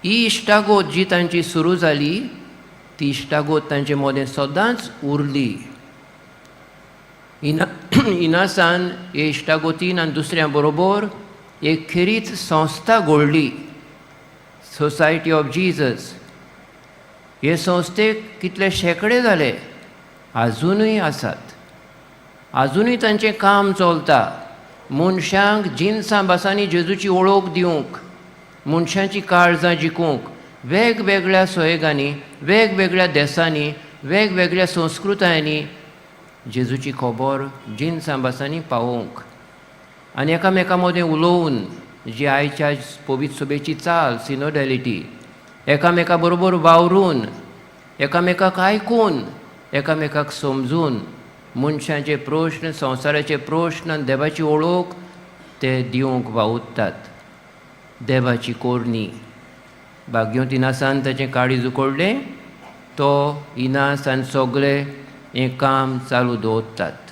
ही इश्टागत जी तांची सुरू जाली, ती इश्टागत तांचे मदें सदांच उरली. इनासान हे इश्टागतीन आनी दुसऱ्यां बरोबर एक खेरीत संस्था घडली, सोसायटी ऑफ जिजस. हे संस्थेक कितले शेंकडे जाले, आजुनूय आसात, आजुनूय तांचें काम चलता. मनशांक जिनसां भासांनी जेजूची वळख दिवंक, मनशांची काळजां जिखूंक, वेगवेगळ्या सोयगांनी, वेगवेगळ्या देसांनी, वेगवेगळ्या संस्कृतायांनी जेजूची खबर जिनसां भासांनी पावोवंक आनी एकामेका मदें उलोवन, जी आयच्या पवित्र सभेची चाल, सिनोडॅलिटी, एकामेका बरोबर वावरून, एकामेकाक आयकून, एकामेकाक समजून, मनशांचे प्रश्न, संवसाराचे प्रश्न आनी देवाची वळख ते दिवंक वावुरतात. देवाची कोरणी, भाग्यवंत इनासान ताचें काळीज उकडलें. तो इनास आनी सगळे हें काम चालू दवरतात.